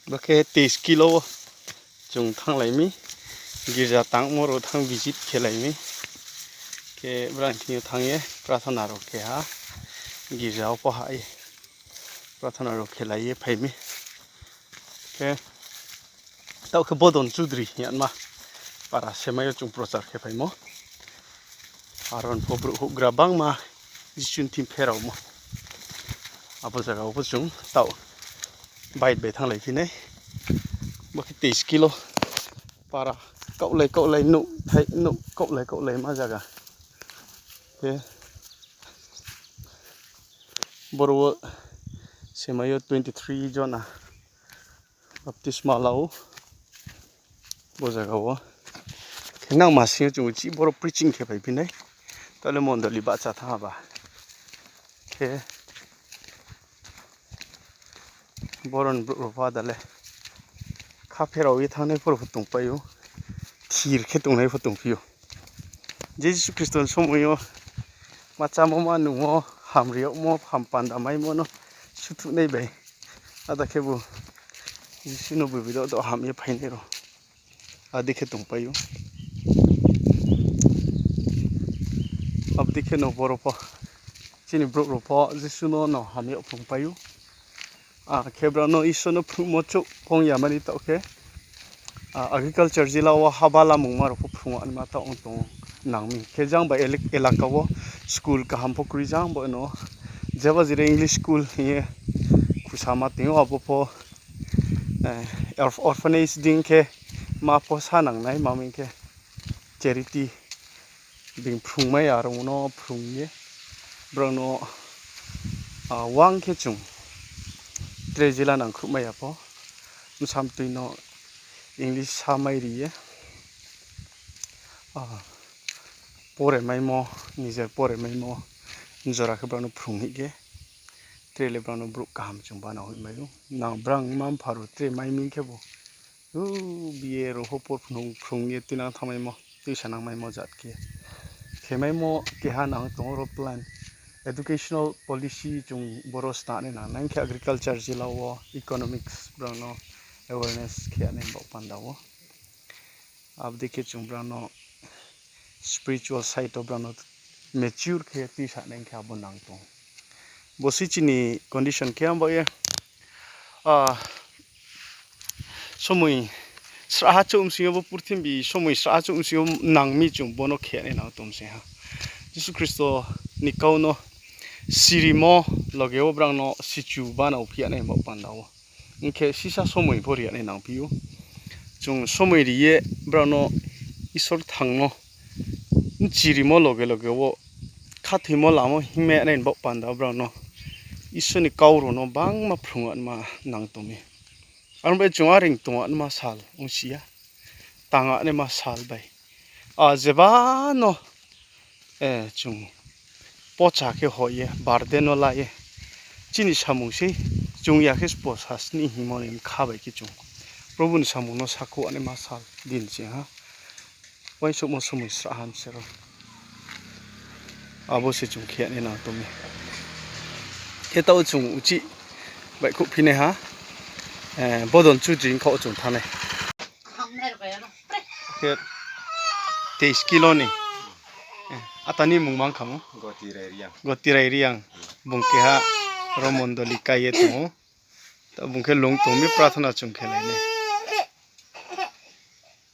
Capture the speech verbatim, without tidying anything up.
Bo khe teis kilo wo chung thannglai mi, girja tangmo rao thanng visit khelai mi. Khe brang thing yo thanng ye prathona rao khe ha, girja wo pho ha ye prathona rao khelai ye phai mi. Khe taoh khe Bodon Chudri hing yama para semai yo chung prochar khe phaimo. Aro ni pho brouh houhgra bangma Jisu ni thing pheraomo. Abo zaga wo pho chung taoh bike bai thannglai phi nai. Bo khe teis kilo para kaohlai kaohlai nouh thai nouh kaohlai kaohlai ma zaga. Khe boro wo semai yo twenty three jona baptisma la ou. Bo zaga wo khe nang masing yo chung uchih boro preaching khe phai phi nai. Taoh le mondoli bahcha thanng ha ba. Khe boro ni brouh rao pho ada le kha pherao ye thanngnai pho rao pho tongpai ou, thir khe tongnai pho tongphi ou. Je Jisu Khristo ni somoi yo ma chámo ma nungmo, hamri yagmo, ham panda maimo no suthuhnai bai, ada khebu Jisu no buibi doh doh ham ye phainai rao adi khe tongpai ou. Abo dei khe no boro pho chini brouh rao pho Jisu no no ham yag phrungpai ou. Akhe brao no Isor no phrungmo chouh phong ya mani taoh khe, agriculture jila wo haba lamungma rao pho phrung anaima taoh ong tong nang mi. Khe jang ba elak-, elaka wo school kaham pho kroi jang bo no, jeba jira English school hing ye khusama tong ou, abo pho, eh, orph-, orphanage dei khe ma pho sa nangnai, ma mi khe charity being phrungmai ya rao no phrung ye, brao no, ah, wang khe chung tre jila nangkhruhmai ya pho, bsamtui no English sa mai ri ye, ah, pore maimo, nijer pore maimo jora khe brao no phrung hing khe, tre le brao no brouh kaham chung bana hoih mai ou. Nang brang ma mpha rao tre mai mi khebu, u, B A rao pho por phrung, phrung ye tuinang thanngmaimo, tuisa nangmaimo jat khe. Khemaimo keha nang tong oro plan. Educational policy chung boro sna nai nang. Nang khe agriculture jila wo economics brao no awareness khe nai baoh panda wo. Abo dei khe chung brao no spiritual side wo brao no mature khe tuisa nai khe abo nang tong. Bo se chini condition khe abo ye, ah, somoi srahha chouh bsing yo bo purthimbi somoi srahha chouh bsing yo nang mi chung bo no khe nai nang tong se ha. Jisu Khristo ni kau no sirimo loge wo brao no sichu bana phi ya nai baoh panda wo. Hing khe sisa somoi pho ri ya nai nangphi ou. Chung somoi ri ye brao no Isor thang no bchirimo loge loge wo khathoimo lamo hingmai ya nai baoh panda brao no Isor ni kau rao no bangma phrung anaima nang tong mi. Aro bai chung areing tong anaima sal ongsi ya, tang anaima sal bai, a, jeba no, eh, chung pocha khe hoih ye, burden no la ye, chini samung sei, chung ya khe spo sasni hingmo ni bkha bai khe chung Probu ni samung no sakhouh anaima sal din se ha. Uaingsouhmo somoi srahha se ro. Abo se chung khe nai nang tong mi. Khe taoh chung uchih baihkhouh phi nai ha, eh, Bodon Chudri ni khaoh chung thanng nai. Khe teis kilo ni, eh, atani mung mang khamo? Gotirai Reang. Gotirai Reang. Bung keha ro mondoli kai ye tong ou. Taoh bung khe lung tong mi, prathona chung khe lai nai.